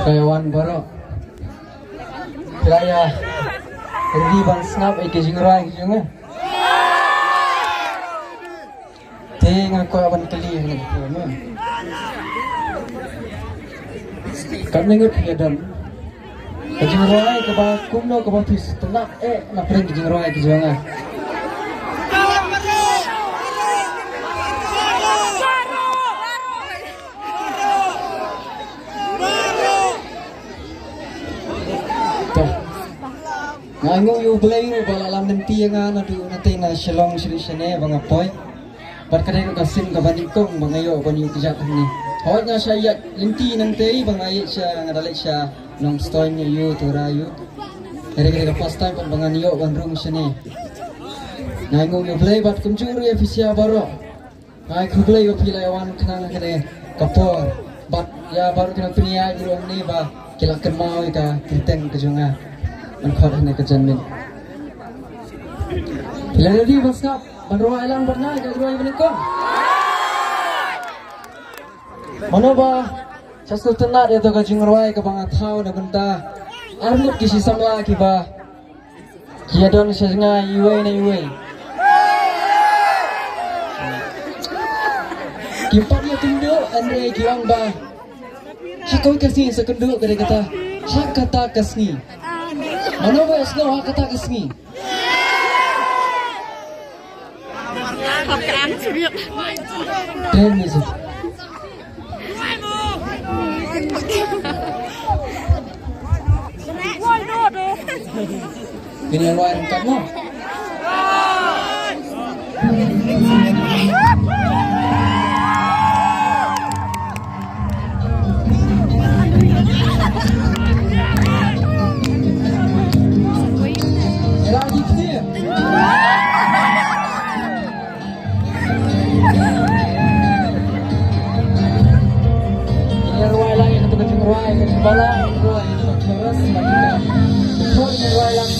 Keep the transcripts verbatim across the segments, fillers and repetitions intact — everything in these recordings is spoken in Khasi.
Ka ïa wan baroh. Ka ïa ready ban sngap ïa ki jingrwai ki jong nga. Te nga kwah ban kylli hangne ka por, mo. Katne ngut phi ïa don ka jingrwai kaba kumno kaba phi sngewtynnat eh na pdeng ki jingrwai ki jong nga? To. Nga ainguh ïa U Blei ruh ba la lam lynti ïa nga naduh na tei na Shillong sha dei shane ba nga poi. Bad ka dei ruh ka sien kaba nyngkong ba nga ïoh ban ïuh kjat hangne. Hooid nga shah ïaid lynti nangtei ba nga ïaid sha, nga da leit sha Nongstoiñ ïa u Tura ïa u. Ka dei ka first time pat ba ngan ïoh ban rung shane. Nga ainguh ïa U Blei bad kumjuh ruh ïa phi sha baroh. Nga ai khublei ba phi la wan khnang ha kane ka por. Bad ïa baroh ki nongpynïaid ruh hangne ba ki la kynmaw ïa ka kyrteng ka jong nga ban khot hangne ka janmiet. Phi la ready ban sngap ban rwai lang bad nga ïa ka jingrwai ba nyngkong? Mano ba sngewtynnat ïa to ka jingrwai kaba nga thaw na bynta ar ngut ki shi samla kiba ki ïa don sha jngai iwei na iwei. Kim pat ïakynduh hynrei ki ong ba ha kawei ka sngi sa kynduh, ka dei kata ha kata ka sngi. Mano ba ïohsngew ha kata ka sngi? Play music. Ngin ïa rwai ryngkat mo. Era adiktif. Ïa rwai lang ïa kata ka jingrwai, ka jingbalang, rwai ïa kata ka chorus, ka jingbalang. Rwai lang.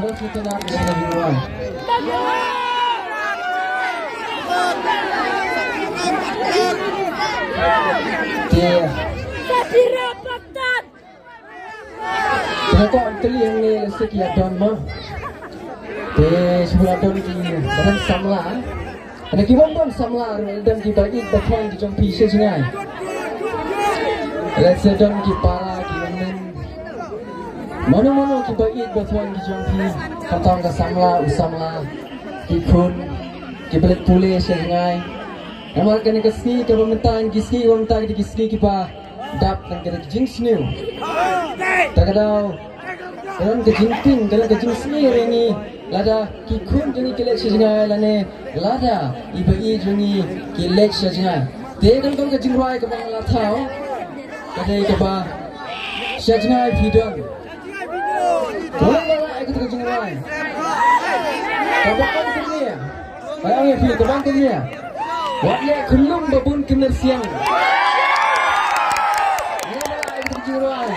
Te, te ko am teli hangne lehse ki ïa don mo. Te shu la don ki ba don samla. Hynrei ki bym don samla ruh, don ki ba ïeit ba thuh ki jong phi sha jngai. Lehse don ki para ki ym don. Mano mano ki ba ïeit ba thuh ki jong phi, khamtam ka samla u samla, ki khun, ki ba leit pule sha jngai. Namar kane ka sngi kaba mynta, ki sngi ba mynta, ki sngi kiba dap na ka jingsniew. Ta ka daw, ka don ka jingtieng, ka don ka jingsniew ïa ngi, lada ki khun jong ngi ki leit sha jngai lane lada i ba ïeit jong ngi ki leit sha jngai. Te ka don ka jingrwai kaba nga la thaw, ka dei kaba sha jngai phi don. Kaba nga la ai kata ka jingrwai, kaba ong kumne. Ba ong ïa phi, kaba ong kumne. Wat leh khunlung ba bun kynrad siang. Nga la ai kata ka jingrwai.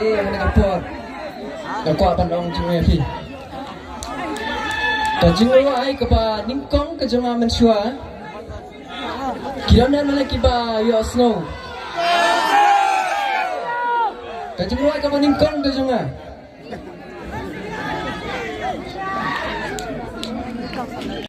Eh, ha kane ka por nga kwah ban ong jingmut ïa phi. Ka jingrwai kaba nyngkong ka jong nga mynshuwa ki don ne em kiba ïohsngew? Ka jingrwai kaba nyngkong ka jong nga.